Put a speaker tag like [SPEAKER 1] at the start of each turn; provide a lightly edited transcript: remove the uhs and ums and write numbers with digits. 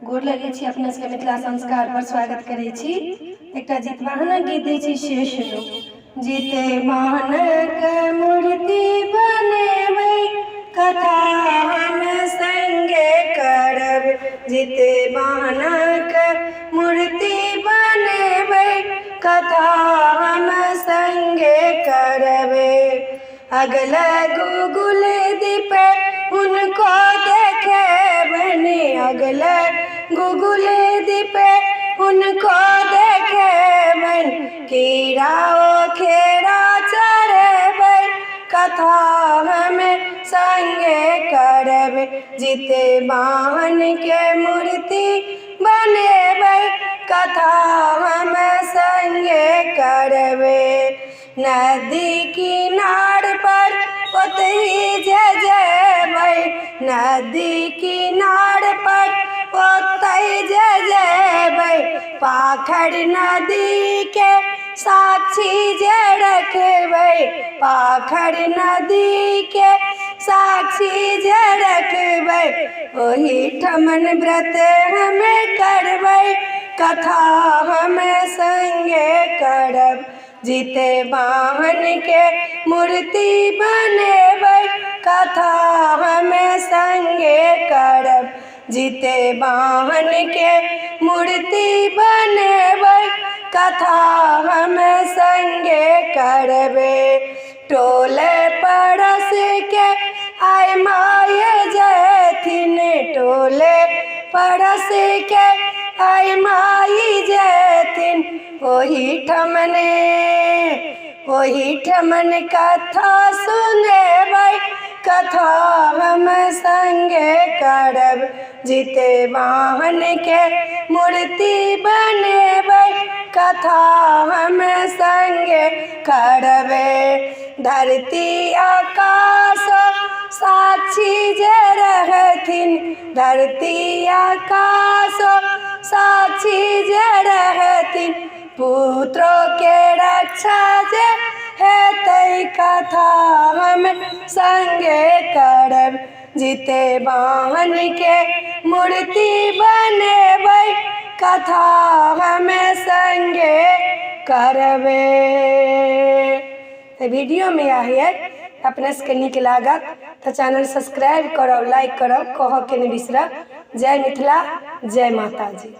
[SPEAKER 1] गोर लगै छी अपना सबके मिथिला संस्कार पर स्वागत करै छी। एकटा जितवाहनक गीत दै छी से सुनू। जितवाहनक मूर्ति बनेबै कथा हम संगे करब। जितवाहनक मूर्ति बनेबै कथा हम संगे करबै। अगला गूगल दीप हुनको देखेबनि। अगला गूगल दीप हुनको देखेबनि। कीड़ा ओ खेरा चढ़ेबै कथा हम संगे करबै। जितवाहन के मूर्ति बनेबै कथा हम संगे करबै। नदी किनार पर ओतहि जे जेबै। नदी किनार पर ओतहि जे जेबै। पाखर नदी के साक्षी जे रखबै। पाखर नदी के साक्षी जे रखबै। ओहि ठमन व्रत हम करबै कथा हम संगे करब। जितवाहन के मूर्ति बनेबै कथा हम संगे करब। जितवाहन के मूर्ति बनेबै कथा हम संगे करबै। टोले पड़ोस के आइ माय जेथिन। टोले पड़ोस के आइ माय जेथिन। ओहि ठमने ओहि ठमन कथा सुनेबै कथा हम संगे करब। जितवाहन के मूर्ति बनेबै कथा हम संगे करबै। धरती आकाश साक्षी जे रहथिन। धरती आकाश साक्षी जे रहथिन। पुत्रो के रक्षा जे हेतै कथा हम संगे करब। जितवाहन के मूर्ति बनेबै कथा हम संगे करबै। तऽ वीडियोमे आहिए अपने सबके नीक लागत तऽ चैनल सब्सक्राइब करब, लाइक करब, कहऽके नहि बिसरब। जय मिथिला, जय माताजी।